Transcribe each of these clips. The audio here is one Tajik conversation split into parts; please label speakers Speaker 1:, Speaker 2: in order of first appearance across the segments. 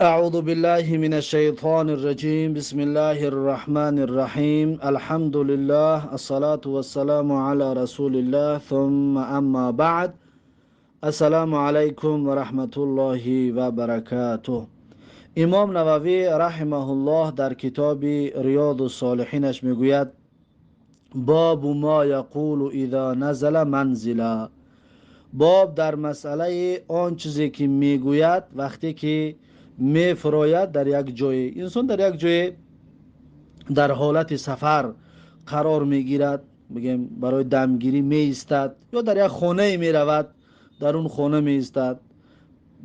Speaker 1: أعوذ بالله من الشيطان الرجيم. بسم الله الرحمن الرحيم. الحمد لله، الصلاة والسلام على رسول الله، ثم أما بعد. السلام عليكم ورحمة الله وبركاته. امام نووی رحمه الله در کتاب ریاض الصالحینش میگوید: باب ما یقول اذا نزل منزلا. باب در مسئله آن چیزی که میگوید وقتی که میفراید در یک جای. انسان در یک جای در حالت سفر قرار میگیرد، بگیم برای دمگیری می ایستد یا در یک خانه می رود، در اون خانه می ایستد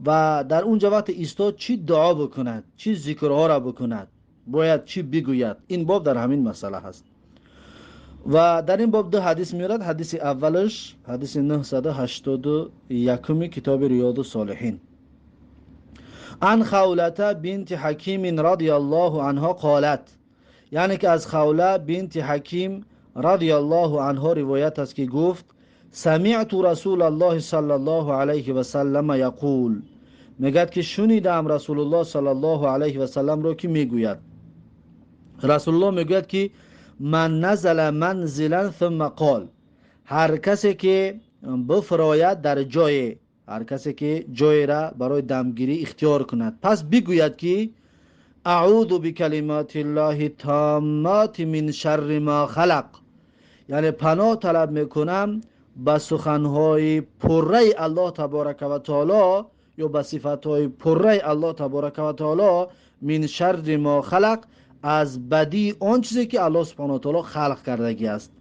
Speaker 1: و در اونجا وقت ایستاد چی دعا بکند، چی ذکرها را بکند، باید چی بگوید. این باب در همین مسئله هست و در این باب دو حدیث میارد. حدیث اولش حدیث 981 کتاب ریاض الصالحین. عن خوله بنت حکیم رضی الله عنها قالت، یعنی که از خوله بنت حکیم رضی الله عنها روایت است که گفت: سمعت رسول الله صلی الله علیه و سلم یقول. میگد که شنیدم رسول الله صلی الله علیه و سلم رو که میگوید. رسول الله میگوید که من نزل منزلا ثم قال، هر کسی که بفراید در جای، هر کسی که جای را برای دمگیری اختیار کند، پس بگوید که اعوذ بکلمات الله تامات من شر ما خلق، یعنی پناه طلب میکنم به سخنهای پره الله تبارک و تعالی یا به صفتهای پره الله تبارک و تعالی، من شر ما خلق، از بدی آن چیزی که الله سبحانه و تعالی خلق کردگی است.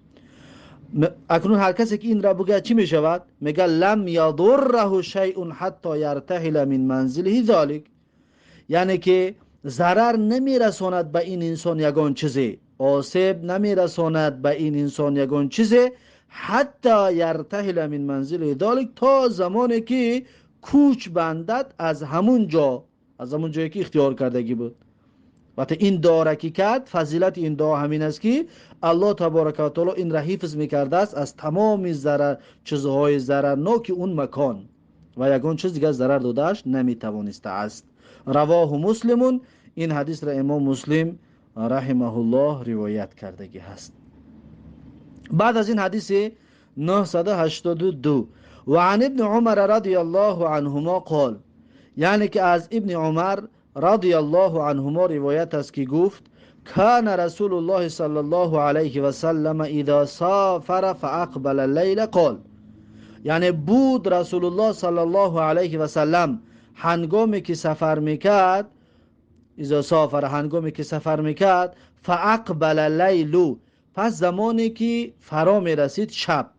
Speaker 1: اکنون هر کسی که این را بگه چی می شود؟ میگه لم یضره شیء حتی یرتحل من منزله ذلک، یعنی که ضرر نمیرساند به این انسان یگان چیزی، آسیب نمیرساند به این انسان یگان چیزی، حتی یرتحل من منزله ذلک، تا زمانی که کوچ بندد از همون جا، از همون جایی که اختیار کردگی بود. وقتی این دعا را که کرد، فضیلت این دعا همین است که الله تبارک و تعالی این را حفظ میکرده است از تمام ضرر، چیزهای ضررناک اون مکان و یگان چیز دیگر ضرر دادهش نمیتوانسته است. رواه مسلمون. این حدیث را امام مسلم رحمه الله روایت کردگی هست. بعد از این حدیث 982. و عن ابن عمر رضی الله عنهما قال، یعنی که از ابن عمر رضی الله عنهما روایت است که گفت: کان رسول الله صلی الله علیه و سلم اذا سافر فاقبل الليل قال، یعنی بود رسول الله صلی الله علیه و سلم هنگامی که سفر میکرد، اذا سافر، هنگامی که سفر میکرد، فاقبل الليل، پس زمانی که فرا میرسید شب،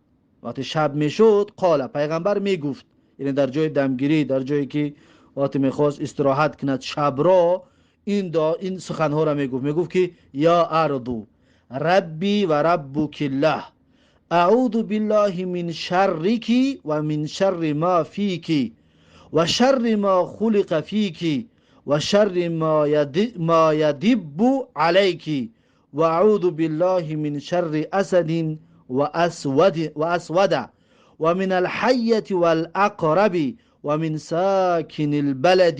Speaker 1: وقتی شب میشد، قال، پیغمبر میگفت، یعنی در جای دمگیری، در جایی که وقتی میخواست استراحت کند شب را، این سخنها را میگفت. میگفت که یا ارض ربی و ربک الله، اعوذ بالله من شرک و من شر ما فیک و شر ما خلق فیک و شر ما یدب علیک و اعوذ بالله من شر اسد و اسود و اسود و من الحیة والعقرب و من ساکن البلد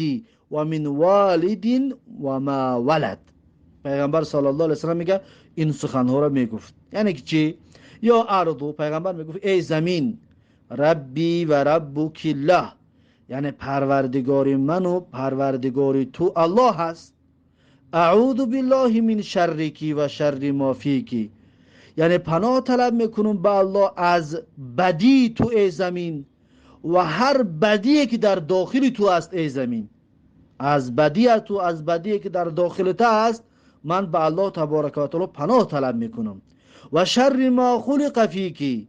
Speaker 1: و من والد و ما ولد. پیغمبر صلی الله علیه وسلم میگه این سخنها را میگفت. یعنی که چی؟ یا ارض، پیغمبر میگفت ای زمین، ربی و ربک الله، یعنی پروردگار من و پروردگار تو الله هست. اعوذ بالله من شرکی و شر ما فیکی، یعنی پناه طلب میکنم به الله از بدی تو ای زمین و هر بدی که در داخل تو است ای زمین، از بدی تو، از بدی که در داخل تو است، من به الله تبارک و تعالی پناه طلب میکنم. و شر ما خلق فیکی،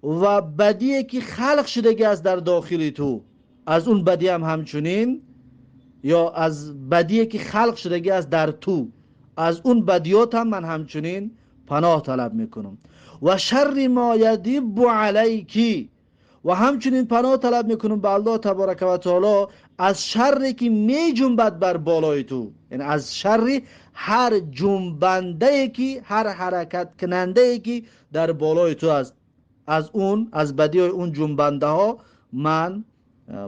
Speaker 1: و بدی که خلق شدگی است در داخل تو، از اون بدی هم همچنین، یا از بدی که خلق شدگی است در تو، از اون بدیات هم من همچنین پناه طلب میکنم. و شر ما یدب علیکی، و همچنین پناه طلب میکنم به الله تبارک و تعالی از شری که می جنبد بر بالای تو، یعنی از شر هر جنبنده که، هر حرکت کننده که در بالای تو است، از اون، از بدی اون جنبنده ها من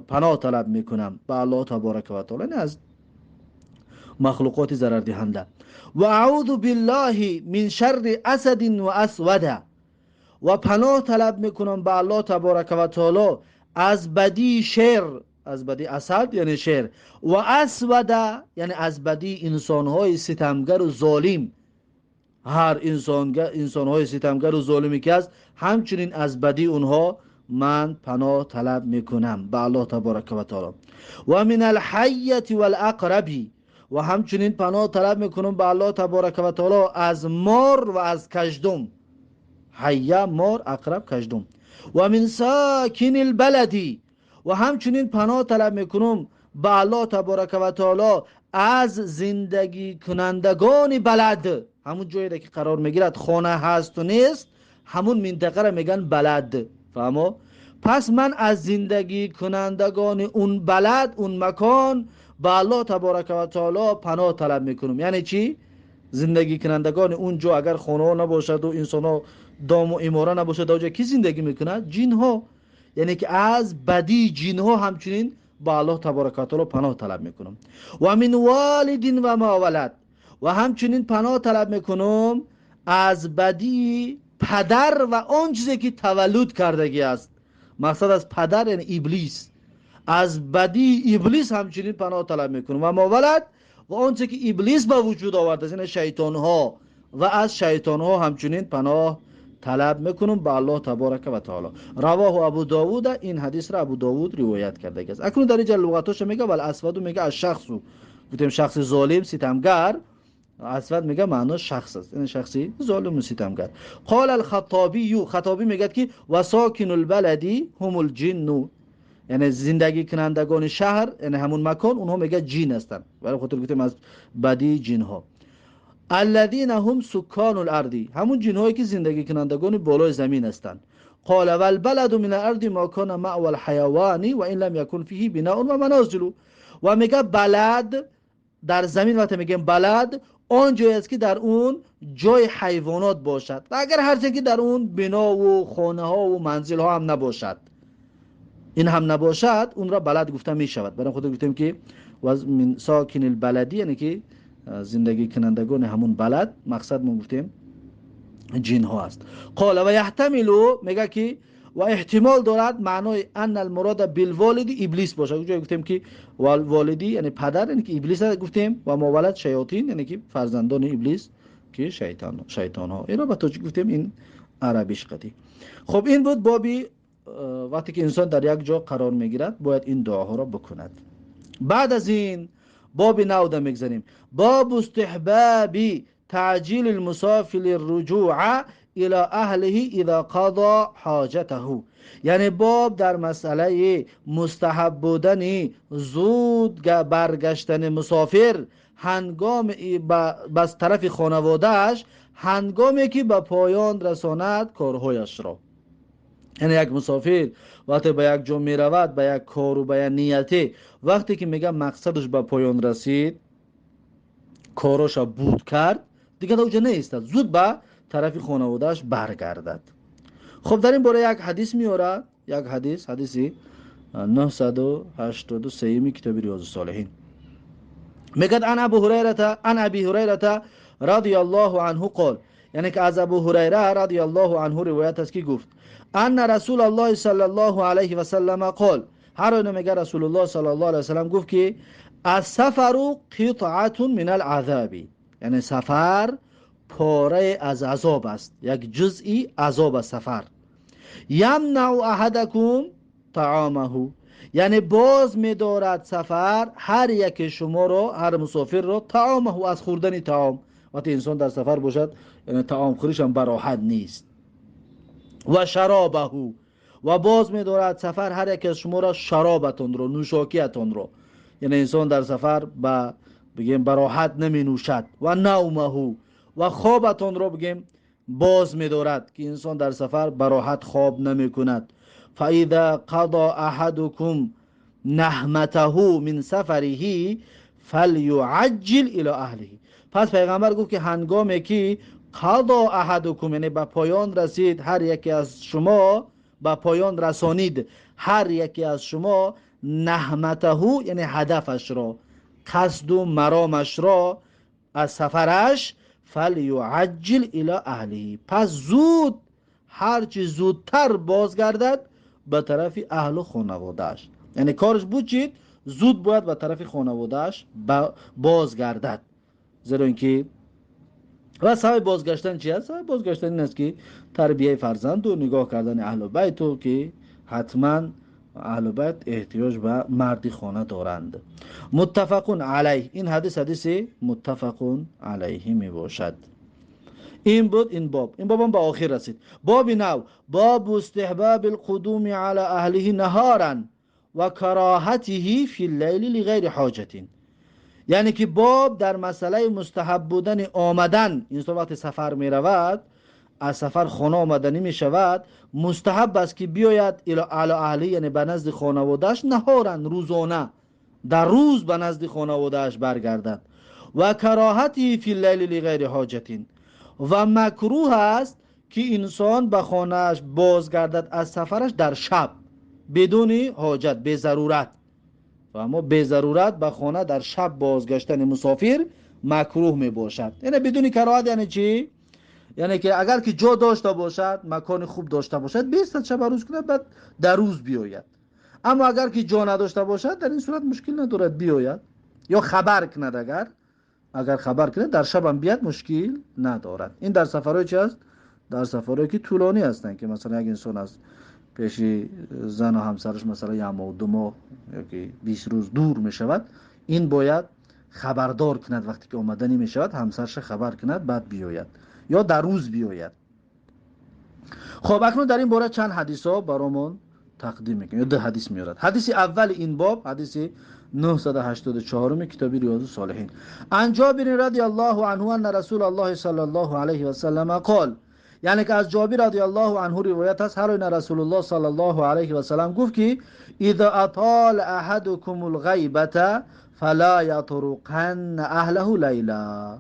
Speaker 1: پناه طلب میکنم به الله تبارک و تعالی. یعنی از Махлуқоти зарардиҳанда. Ва аъузу биллаҳи мин шарри асадин ва асвада, ва паноҳ талаб мекунам ба Аллоҳ таборака ва таоло аз бадии шер, аз бадии асад яъне шер, ва асвада яъне аз бадии инсонҳои ситамгару золим. Ҳар инсонҳои ситамгару золиме ки аст, ҳамчунин аз бадии онҳо ман паноҳ талаб мекунам ба Аллоҳ таборака ва таоло. Ва мин алҳайяти валақраби, ва ҳамчунин паноҳ талаб мекунам ба Аллоҳ таборака ва таоло аз мор ва аз каждум. Ҳайя мор, ақраб каждум. Ва мин сакини лбалади, ва ҳамчунин паноҳ талаб мекунам ба Аллоҳ таборака ва таоло аз зиндагикунандагони балад. Ҳамун ҷое ки қарор мегирад, хона ҳасту нест, ҳамун минтақаро мегӯянд балад. Фаҳмо? Пас ман аз зиндагикунандагони он балад, он макон ба Аллоҳ таборака ва таоло паноҳ талаб мекунам. Яъне чӣ? Зиндагикунандагони он ҷо агар хонаҳо набошаду инсонҳо дому имора набошад, дар ҷо кӣ зиндагӣ мекунад? Ҷинҳо. Яъне ки аз бадии ҷинҳо ҳамчунин ба Аллоҳ таборака ва таоло паноҳ талаб мекунам. Ва мин волидин ва ма валад, ва ҳамчунин паноҳ талаб мекунам аз бадии падар ва он чизе ки таваллуд кардагӣ аст. Мақсад аз падар яъне иблис. Аз бадии иблис ҳамчунин паноҳ талаб мекунам. Ва ма валад, ва он чизе ки иблис ба вуҷуд овардааст, яъне шайтонҳо, ва аз шайтонҳо ҳамчунин паноҳ талаб мекунам ба Аллоҳ таборака ва таоло. Равоҳу Абу Довуда, ин ҳадисро Абу Довуд ривоят кардагиаст. Акнун дар инҷа луғатошо мега, вал асваду мега аз шахсу, гуфтем шахси золим, ситамгар. Асвад мега маъно шахс аст, яъне шахси золиму ситамгар. Қол алхаттобию, Хатобӣ мегӯяд ки ва сокину лбалади ҳумул ҷинну, яъне зиндагикунандагони шаҳр, яъне ҳамун макон, онҳо мегӯяд ҷин ҳастанд. Барои хотир гуфтем аз бадии ҷинҳо. Аллазина ҳум суккону ларди, ҳамун ҷинҳое ки зиндагикунандагони болои замин ҳастанд. Қола валбаладу мин аларди ма кана маъва лҳаявани ва ин лам якун фиҳи бинаун ва манозилу. Ва мега балад дар замин, вақте мегӯем балад, он ҷое аст ки дар он ҷои ҳайвонот бошад, ва агар ҳарчанд ки дар он бинову хонаҳову манзилҳо ҳам набошад, ин ҳам набошад, онро балад гуфта мешавад. Барои худ гуфтем ки мин сокини лбалади, яъне ки зиндагикунандагони ҳамун балад, мақсад мо гуфтем ҷинҳо аст. Қола ва яҳтамилу, мега ки ва эҳтимол дорад маънои анна алмурода билволиди иблис бошад. Ҷое гуфтем ки волиди яъне падар, яъне ки иблис гуфтем, ва мовалад шаётин, яъне ки фарзандони иблис ки шайтонҳо. Инро ба тоҷик гуфтем, ин арабиш қадӣ. Хуб, ин буд боби вақте ки инсон дар як ҷо қарор мегирад, бояд ин дуоҳоро бикунад. Баъд аз ин боби навда мегзарем. Бобу истиҳбаби таъҷили лмусофири рруҷуъа ило аҳлиҳи изо қадо ҳоҷатаҳу, яъне боб дар масъалаи мустаҳаб будани зуд баргаштани мусофир ҳангоми ба тарафи хонаводааш, ҳангоме ки ба поён расонад корҳояшро. Яъне як мусофир вақте ба як ҷо меравад, ба як кору ба як нияте, вақте ки мегӯям мақсадаш ба поён расид, короша буд кард, дигар дар оҷа неистад, зуд ба тарафи хонаводааш баргардад. Хуб, дар ин бора як ҳадис меорад, як ҳадис, ҳадиси 983 китоби Риёзу Солиҳин. Мегӯяд: ан Абу Ҳурайрата, ан Аби Ҳурайрата радиаллоҳу анҳу қол, яъне ки аз Абу Ҳурайра радиаллоҳу анҳу ривоят аст ки гуфт: анна Расулаллоҳи саллаллоҳу алайҳи васаллама қол, ҳар оина мега Расулуллоҳ саллаллоҳу алайҳи васаллам гуфт ки ассафару қитъатун мин алазаби, яъне сафар порае аз азоб аст, як ҷузъи азоб аст сафар. Ямнау аҳадакум таомаҳу, яъне боз медорад сафар ҳар яке шуморо, ҳар мусофирро, таомаҳу, аз хӯрдани таом. Вақте инсон дар сафар бошад, яъне таомхӯришам бароҳат нест. Ва шаробаҳу, ва боз медорад сафар ҳар яке аз шуморо шаробатонро, нӯшокиятонро, яъне инсон дар сафар ба бигем бароҳат наменӯшад. Ва навмаҳу, ва хобатонро бигем боз медорад ки инсон дар сафар бароҳат хоб намекунад. Фаиза қадо аҳадукум наҳматаҳу мин сафариҳи фалюаҷҷил ило аҳлиҳи. Пас пайғамбар гуфт ки ҳангоме ки қадо аҳадукум, яъне ба поён расид ҳар яке аз шумо, ба поён расонид ҳар яке аз шумо наҳматаҳу, яъне ҳадафашро, қасду маромашро аз сафараш, فلیعجل الی اهله, пас зуд, ҳарчи зудтар бозгардад ба тарафи аҳлу хонаводааш. Яъне кораш буд чид, зуд бояд ба тарафи хонаводааш бозгардад, зеро ин ки ва сабаби бозгаштан чи аст? Сабаби бозгаштан ин аст, ки тарбияи фарзанду нигоҳ кардани аҳлу байту, ки ҳатман аҳлу байт эҳтиёҷ ба марди хона доранд. متفق علیه. Ин ҳадис ҳадиси متفق علیه мебошад. Ин буд ин боб. Ин бобам ба охир расид. Боби нав: باب استحباب القدوم على أهله نهارا وكراهته في الليل لغير حاجة. Яъне ки боб дар масъалаи мустаҳаб будани омадан. Инсон вақте сафар меравад, аз сафар хона омаданӣ мешавад, мустаҳаб аст, ки биёяд على أهله, яъне ба назди хонаводааш, نهارا, рӯзона, дар рӯз ба назди хонаводааш баргардад, وكراهته في الليل لغير حاجة, ва макрӯҳ аст, ки инсон ба хонааш бозгардад аз сафараш дар шаб бидуни ҳоҷат, безарурат. Фаҳмо? Безарурат ба хона дар шаб бозгаштани мусофир макрӯҳ мебошад. Яъне бидуни кароҳат яъне чӣ? Яъне ки агар ки ҷо дошта бошад, макони хуб дошта бошад, бистад, шаба рӯз кунад, баъд дар рӯз биёяд. Аммо агар ки ҷо надошта бошад, дар ин сурат мушкил надорад биёяд ё хабар кунад. Агар хабар кунад, дар шабам биёяд, мушкил надорад. Ин дар сафарҳои чи аст? Дар сафарҳое, ки тӯлонӣ ҳастанд, ки масалан як инсон аз пеши зану ҳамсараш масалан як моҳ, 2 моҳ ёки 20 рӯз дур мешавад, ин бояд хабардор кунад. Вақте ки омаданӣ мешавад, ҳамсарша хабар кунад, баъд биёяд ё дар рӯз биёяд. Хоб, акнун дар ин бора чанд ҳадисҳо баромон тақдим мекунем ё ду ҳадис меорад. Ҳадиси аввали ин боб, ҳадиси 984-уми китоби Риёзу Солиҳин: عن جابر رضي الله عنه أن رسول الله صلى الله عليه وسلم قال. Яъне ки аз Ҷобир رضي الله عنه ривоят аст, ҳар оина Расулуллоҳ صلى الله عليه وسلم гуфт, ки إذا أطال أحدكم الغيبة فلا يطرقن أهله ليلا.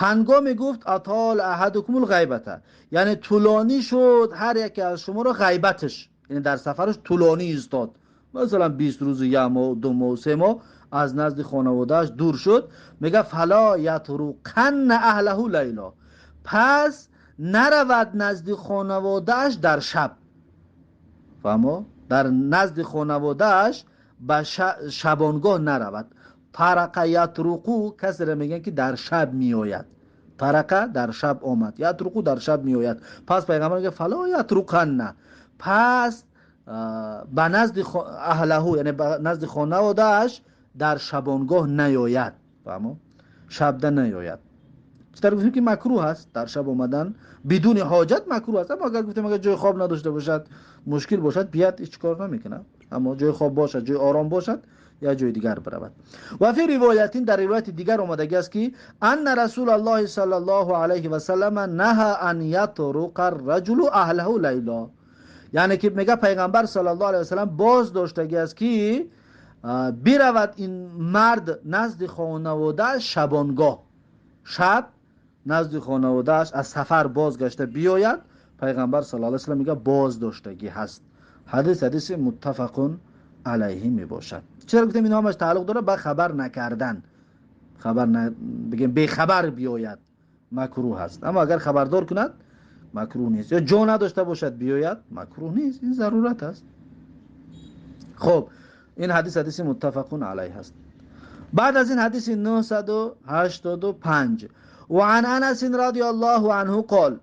Speaker 1: Ҳангоме гуфт أطال أحدكم الغيبة, яъне тӯлонӣ шуд ҳар яке аз шуморо ғайбаташ, яъне дар сафараш тӯлонӣ истод, масалан 20 рӯзу як моҳ, 2 моҳ, 3 моҳ аз назди хонаводааш дур шуд, мега فلا يطرقن أهله ليلا, пас наравад назди хонаводааш дар шаб. Фаҳмо? Дар назди хонаводааш ба шабонгоҳ наравад. طرق يطرق, касеро мегӯянд, ки дар шаб меояд. طرق дар шаб омад, يطرق дар шаб меояд. Пас пайғамбар мега فلا يطرقن, пас ба назди أهله, яъне ба назди хонаводааш дар шабонгоҳ наёяд. Фаҳмо? Шабда наёяд. Читар гуфтем, ки макрӯҳ аст дар шаб омадан бидуни ҳоҷат, макрӯҳ аст. Аммо агар гуфтем, агар ҷои хоб надошта бошад, мушкил бошад, биёд, ҳеҷ кор намекунад. Аммо ҷои хоб бошад, ҷои ором бошад, я ҷои дигар биравад. وفي رواية, дар ривояти дигар омадагӣ аст, ки أن رسول الله صلى الله عليه وسلم نهى أن يطرق الرجل أهله ليلا. Яъне ки мега пайғамбар صلى الله عليه وسلم боз доштагӣ аст, ки биравад ин мард назди хонаводааш шабонгоҳ, шаб назди хонаводааш аз сафар бозгашта биёяд. Пайғамбар صلى الله وسلم мега боз доштагӣ ҳаст. Ҳадис ҳадиси متفق علیه мебошад. Чаро гуфтем, ин ҳамаш тааллуқ дорад ба хабар накардан. Хабар бигем, бехабар биёяд, макрӯҳ аст. Аммо агар хабардор кунад, макрӯҳ нест. Ё ҷо надошта бошад, биёяд, макрӯҳ нест, ин зарурат аст. Хоб, ин ҳадис ҳадиси متفق علیه ҳаст. Баъд аз ин ҳадиси 985: وعن أنس رضي الله عنه قال.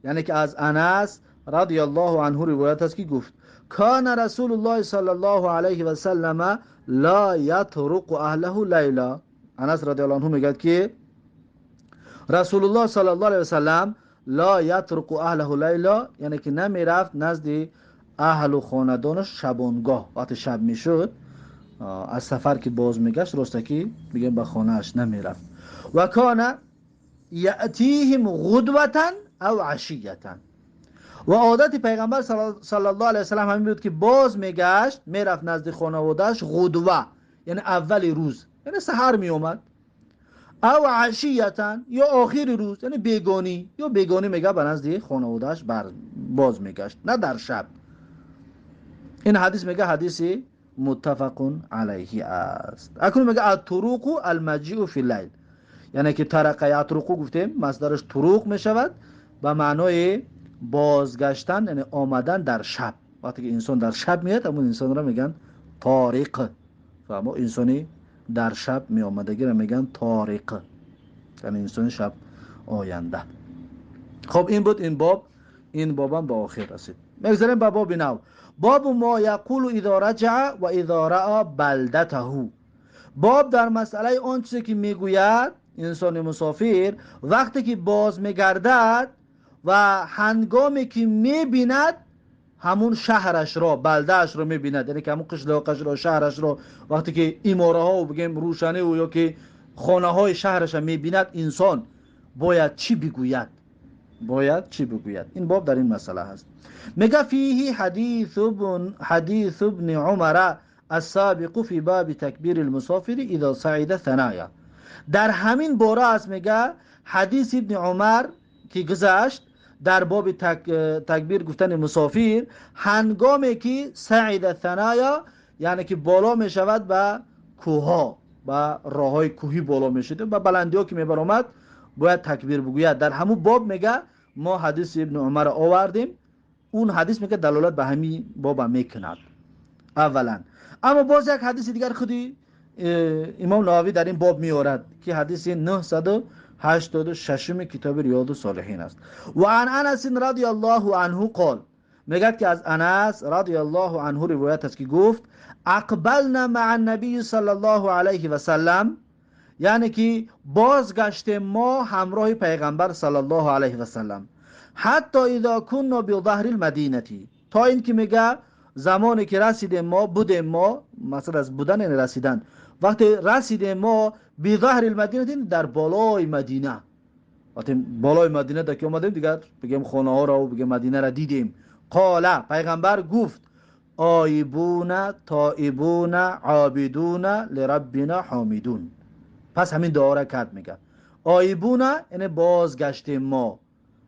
Speaker 1: Яъне ки аз Анас رضي الله عنه ривоят аст, ки гуфт: كان رسول الله صلى الله عليه وسلم لا يطرق أهله ليلا. Анас رضي الله عنه мегӯяд, ки Расулуллоҳ صلى الله عليه وسلم لا يطرق أهله ليلا, яъне ки намерафт назди аҳлу хонадонаш шабонгоҳ. Вақте шаб мешуд, аз сафар ки боз мегашт, ростакӣ мегӯем, ба хонааш намерафт. وكان يأتيهم غدوة أو عشية. Ва одати пайғамбар صلى الله عليه وسلم ҳамин буд, ки боз мегашт, мерафт назди хонаводааш غدوة, яъне аввали рӯз, яъне саҳар меомад, أو عشية, ё охири рӯз, яъне бегонӣ, ё бегонӣ мега ба назди хонаводааш боз мегашт, на дар шаб. Ин ҳадис мега ҳадиси متفق علیه است. اکنون میگه الطرق المجیء فی اللیل، یعنی که طرق یطرق گفتیم مصدرش طرق میشود به معنای بازگشتن، یعنی آمدن در شب. وقتی که انسان در شب میاد همون انسان را میگن طارق. فهمو؟ انسانی در شب می آمدگی را میگن طارق، یعنی انسان شب آینده. خب این بود این باب، این بابم به آخر رسید. میگذریم به باب نو. باب ما یقول اذا رجع و اذا رأى بلدته. باب در مسئله آن چیزی که میگوید انسان مسافر وقتی که باز میگردد و هنگامی که میبیند همون شهرش را، بلدهش را میبیند، یعنی که همون قشلاقش را، شهرش را، وقتی که اماره ها و بگیم روشنی و یا که خانه های شهرش را میبیند، انسان باید چی بگوید؟ باید چی بگوید؟ این باب در این مسئله هست. میگه فیه حدیث ابن عمر السابق فی باب تکبیر المسافر اذا صعد ثنایا. در همین باره است میگه حدیث ابن عمر که گذشت در باب تکبیر گفتن مسافر هنگامی که صعد ثنایا، یعنی که بالا میشود به کوه‌ها، به راه‌های کوهی بالا میشد، به بلندی‌ها که میبرآمد باید تکبیر بگوید. در همون باب میگه ما حدیث ابن عمر آوردیم، اون حدیث میگه دلالت به همین باب میکند اولا. اما باز یک حدیث دیگر خودی امام نووی در این باب میآورد که حدیث 986 کتاب ریاض الصالحین است. و عن انس رضی الله عنه قال، میگه که از انس رضی الله عنه روایت است که گفت اقبلنا مع النبی صلی الله علیه و سلم، یعنی که بازگشت ما همراه پیغمبر صلی الله علیه و سلم، حتی اذا كنا بظهر المدینه، تا اینکه میگه زمانی که رسیدیم ما، بودیم ما، مثلا از بودن یعنی رسیدن، وقتی رسیدیم ما بظهر المدینه، در بالای مدینه، وقتی بالای مدینه در که اومدیم دیگر بگیم خانه ها را و بگیم مدینه را دیدیم. قال، پیغمبر گفت آیبون تائبون عابدون لربنا حامدون. پس همین دعا را کرد. میگه آیبون یعنی بازگشتیم ما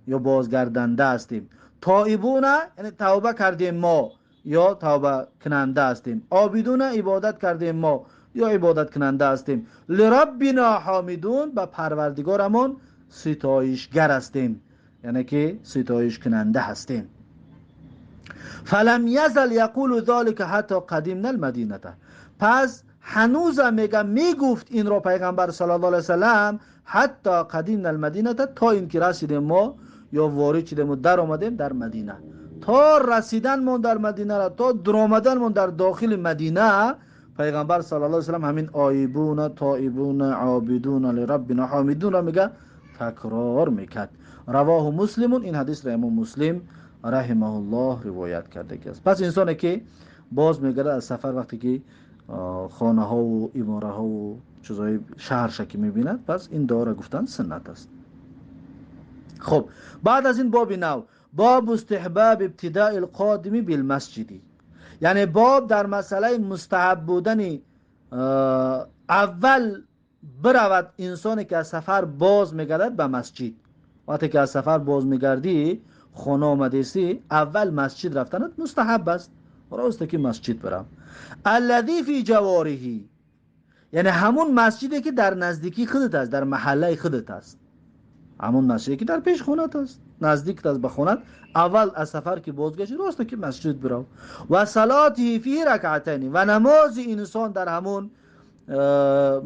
Speaker 1: یا بازگردنده هستیم، تائبون یعنی توبه کردیم ما یا توبه کننده هستیم، عابدون عبادت کردیم ما یا عبادت کننده هستیم، لربنا حامدون به پروردگارمون ستایشگر هستیم، یعنی که ستایش کننده هستیم. فلم یزل یقول ذلك حتی قدمنا المدینه. پس هنوز میگه میگفت این را پیغمبر صلی الله علیه وسلم حتی قدمنا المدینه، تا اینکه رسیدیم ما یا وارد شدیم و در آمدیم در مدینه. تا رسیدن ما در مدینه را، تا در آمدن ما در داخل مدینه، پیغمبر صلی الله علیه وسلم همین آیبون تائبون عابدون لربنا حامدون را میگه تکرار میکرد. رواه مسلم، این حدیث را امام مسلم رحمه الله روایت کرده است. پس انسانی که باز میگرده از سفر، وقتی که خانه ها و اماره ها و چیزهای شهرش که میبیند، پس این دعا را گفتن سنت است. خب بعد از این باب نو، باب استحباب ابتداء القادم بالمسجد، یعنی باب در مسئله مستحب بودن اول برود انسانی که از سفر باز میگردد به مسجد. وقتی که از سفر باز میگردی، خانه آمدیستی، اول مسجد رفتنت مستحب است، راسته که مسجد برم. الذی فی جواره، یعنی همون مسجدی که در نزدیکی خودت است، در محله خودت است، همون مسجدی که در پیش خونت است، نزدیک است به خونت، اول از سفر که بازگشتی راسته که مسجد برو. و صلاته فی رکعتین، و نماز انسان در همون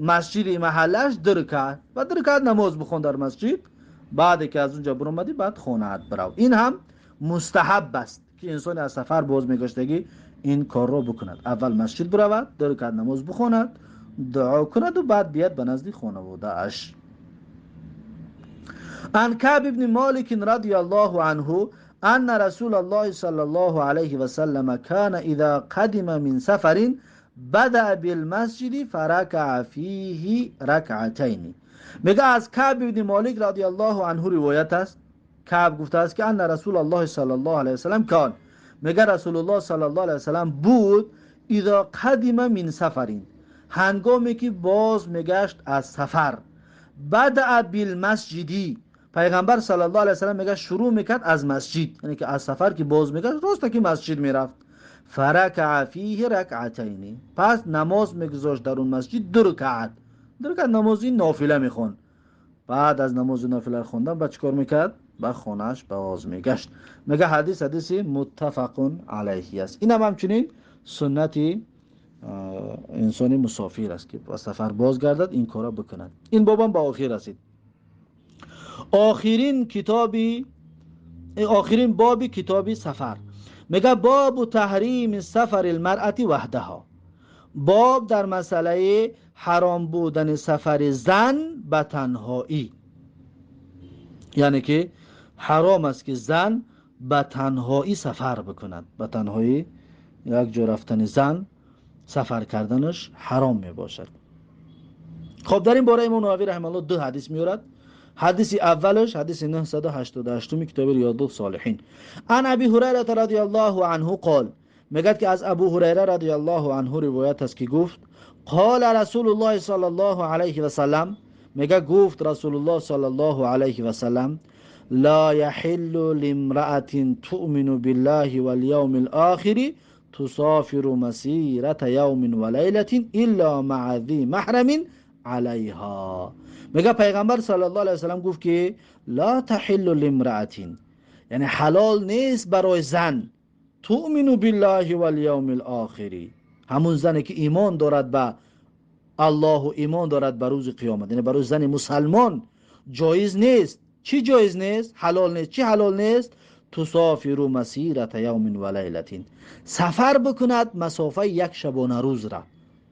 Speaker 1: مسجد محلش دو رکعت، و دو رکعت نماز بخون در مسجد، بعد که از اونجا برآمدی بعد خونه‌ات برو. این هم مستحب است که انسان از سفر باز میگشتگی این کار رو بکند، اول مسجد برود، دو رکعت نماز بخواند، دعا کند و بعد بیاد به نزد خانواده اش. عن كعب بن مالك رضي الله عنه أن رسول الله صلى الله عليه وسلم كان إذا قدم من سفر بدأ بالمسجد فركع فيه ركعتين. میگه از کعب بن مالک رضی الله عنه روایت است، کعب گفته است که ان رسول الله صلی الله علیه وسلم کان، میگه رسول الله صلی الله علیه وسلم بود، اذا قدم من سفر، هنگامی که باز میگشت از سفر، بدأ بالمسجد، پیغمبر صلی الله علیه وسلم میگه شروع میکرد از مسجد، یعنی که از سفر که باز میگشت راست که مسجد میرفت. فرکع فیه رکعتین، پس نماز میگذاشت در اون مسجد دو رکعت، دو رکعت نمازی نافله میخوند. بعد از نماز نافله خوندن بعد چیکار میکرد؟ به خانهش باز میگشت. میگه حدیث حدیثی متفق علیه است. این هم همچنین سنتی انسانی مسافر است که با سفر بازگردد این کارا بکند. این بابم به آخر رسید. آخرین کتابی، آخرین بابی کتابی سفر. میگه باب تحریم سفر المرأة وحدها، باب در مسئله حرام بودن سفر زن به تنهایی، یعنی که حرام است که زن به تنهایی سفر بکند. به تنهایی یک جا رفتن زن، سفر کردنش حرام می باشد. خب در این باره امام نووی رحمه الله دو حدیث میورد. حدیث اولش حدیث 988 کتاب ریاض الصالحین، عن ابی هریره رضی الله عنه قال، میگه که از ابو هریره رضی الله عنه روایت است که گفت قال رسول الله صلی الله علیه و سلم، میگه گفت رسول الله صلی الله علیه و سلم لا يحل لامرأة تؤمن بالله واليوم الآخر تسافر مسيرة يوم وليلة إلا مع ذي محرم علیها. میگه پیغمبر صلی الله علیه و سلم گفت که لا تحل لامرأة، یعنی حلال نیست برای زن، تؤمن بالله والیوم الاخر، همون زنی که ایمان دارد به الله و ایمان دارد به روز قیامت، یعنی برای زن مسلمان جایز نیست. چی جایز نیست؟ حلال نیست. چی حلال نیست؟ تسافر مسیرة یوم و لیلة، سفر بکند مسافه یک شبانه روز را،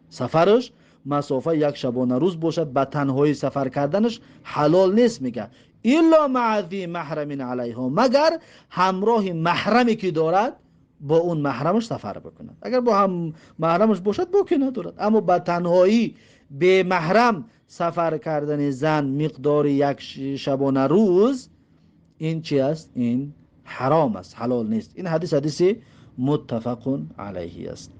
Speaker 1: سفرش مسافه یک شبانه روز باشد، به تنهایی سفر کردنش حلال نیست. میگه الا مع ذی محرم علیها، مگر همراه محرمی که دارد با اون محرمش سفر بکند. اگر با هم محرمش باشد باکی ندارد، اما به تنهایی به محرم سفر کردن زن مقدار یک شبانه روز، این چی است؟ این حرام است، حلال نیست. این حدیث حدیث متفق علیه است.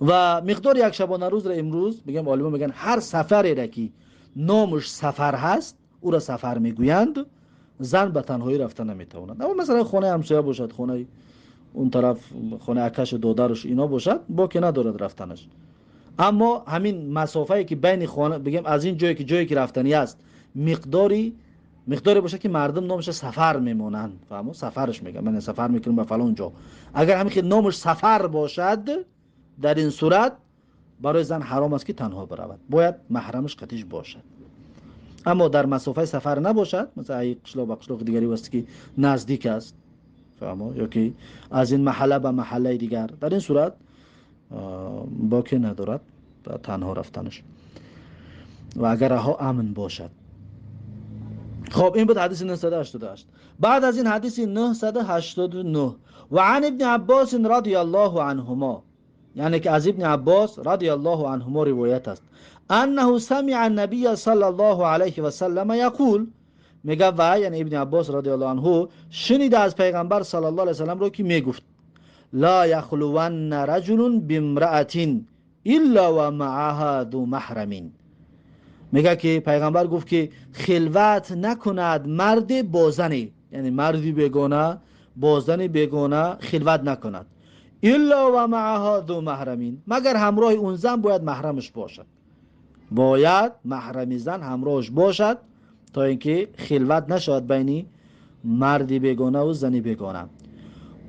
Speaker 1: و مقدار یک شبانه روز را امروز میگم عالمان میگن هر سفری را که نامش سفر هست او را سفر میگویند، زن به تنهایی رفته نمیتواند. اما مثلا خانه همسایه باشد، خانه اون طرف، خانه اکش دادرش اینا باشد، باکی ندارد رفتنش. اما همین مسافه‌ای که بین خانه، بگم از این جایی که جایی که رفتنی است، مقداری باشه که مردم نامش سفر میمونند، فهمو؟ سفرش میگم، من سفر میکنم به فلان جا. اگر همین که نامش سفر باشد، در این صورت برای زن حرام است که تنها برود، باید محرمش قطیش باشد. اما در مسافه سفر نباشد، مثلا ای قشلاق به قشلاق دیگری واسه که نزدیک است، فهمو؟ یا که از این محله به محله دیگر، در این صورت باکی ندارد تنها رفتنش، و اگر رها امن باشد. خب این بود حدیث 988. بعد از این حدیث 989، و عن ابن عباس رضی الله عنهما، یعنی که از ابن عباس رضی الله عنهما روایت است، انه سمع النبی صلی الله علیه و سلم یقول، میگه و یعنی ابن عباس رضی الله عنه شنید از پیغمبر صلی الله علیه و سلم رو که میگفت لا یخلون رجل بامرأة الا و معها ذو محرم. میگه که پیغمبر گفت که خلوت نکند مرد با زنی، یعنی مردی بیگانه با زن بیگانه خلوت نکند، الا و معها ذو محرمین، مگر همراه اون زن باید محرمش باشد، باید محرم زن همراهش باشد تا اینکه خلوت نشود بین مرد بیگانه و زن بیگانه.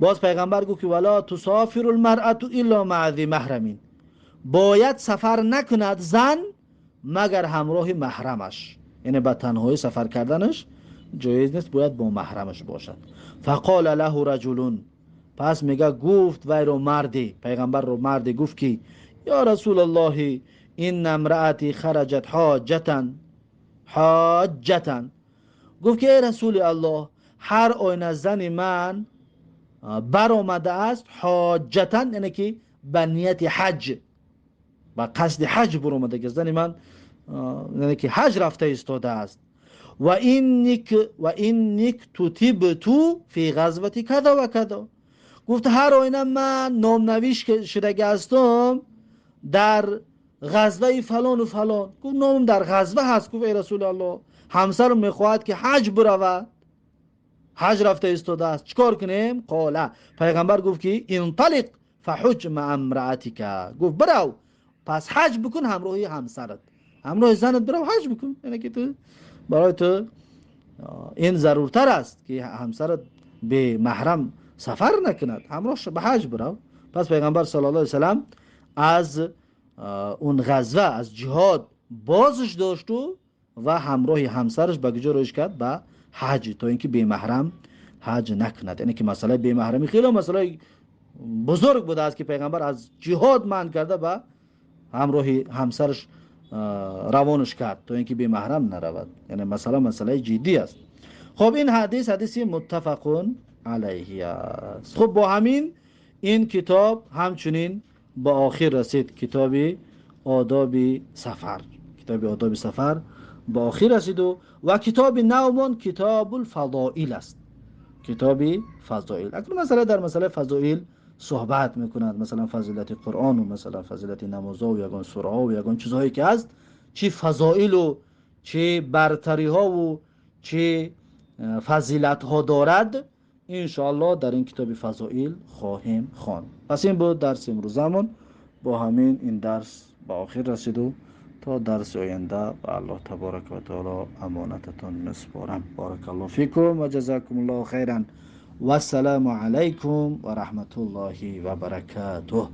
Speaker 1: باز پیغمبر گفت که ولا تسافر المرأة الا مع ذی محرمین، باید سفر نکند زن مگر همراه محرمش، یعنی به تنهایی سفر کردنش جایز نیست، باید با محرمش باشد. فقال له رجل، پس میگه گفت وی رو مردی، پیغمبر رو مردی گفت که یا رسول الله این امرأتی خرجت حاجتا، گفت که ای رسول الله هر آینه زن من برآمده است، حاجتا یعنی که به نیت حج، به قصد حج برآمده، که زن من یعنی که حج رفته ایستاده است. و این کتبت فی غزوه کذا و کذا، گفت هر آینه من نامنویش شده هستم در غزوه فلان و فلان، گفت نامم در غزوه هست. گفت ای رسول الله همسرم میخواهد که حج برود، Ҳаҷ рафта истодааст, чикор кунем? قال, пайғамбар гуфт ки انطلق فحج مع امرأتك. Гуфт: бирав, пас ҳаҷ бикун ҳамроҳи ҳамсарат, ҳамроҳи занат бирав, ҳаҷ бикун. Яъне ки ту барои ту ин заруртар аст, ки ҳамсарат бемаҳрам сафар накунад, ҳамроҳ ба ҳаҷ бирав. Пас пайғамбар صلى الله عليه وسلم аз он ғазва, аз ҷиҳод бозш дошту ва ҳамроҳи ҳамсараш ба куҷо роиш кард? Ба ҳаҷ, то ин ки бемаҳрам ҳаҷ накунад. Яъне ки масъалаи бемаҳрамӣ хеле масъалаи бузург будааст, ки пайғамбар аз ҷиҳод манъ карда, ба ҳамроҳи ҳамсараш равонаш кард, то ин ки бемаҳрам наравад. Яъне масъала масъалаи ҷиддӣ аст. Хоб, ин ҳадис ҳадиси متفق عليه аст. Хуб, бо ҳамин ин китоб ҳамчунин ба охир расид. Китоби одоби сафар, китоби одоби сафар ба охир расиду ва китоби навмон كتاب الفضائل аст. Китоби фазоил. Акнун масъала дар масъалаи фазоил суҳбат мекунад, масалан, фазилати Қуръону, масалан, фазилати намозову ягон сураҳову ягон чизҳое ки ҳаст, чӣ фазоилу чӣ бартариҳову чӣ фазилатҳо дорад, иншоаллоҳ дар ин китоби фазоил хоҳем хонд. Пас ин буд дарси имрӯзамон. Бо ҳамин ин дарс ба охир расиду то дарси оянда ба Аллоҳ تبارك وتعالى амонататон месупорам. بارك الله فيكم وجزاكم الله خيرا والسلام عليكم ورحمة الله وبركاته.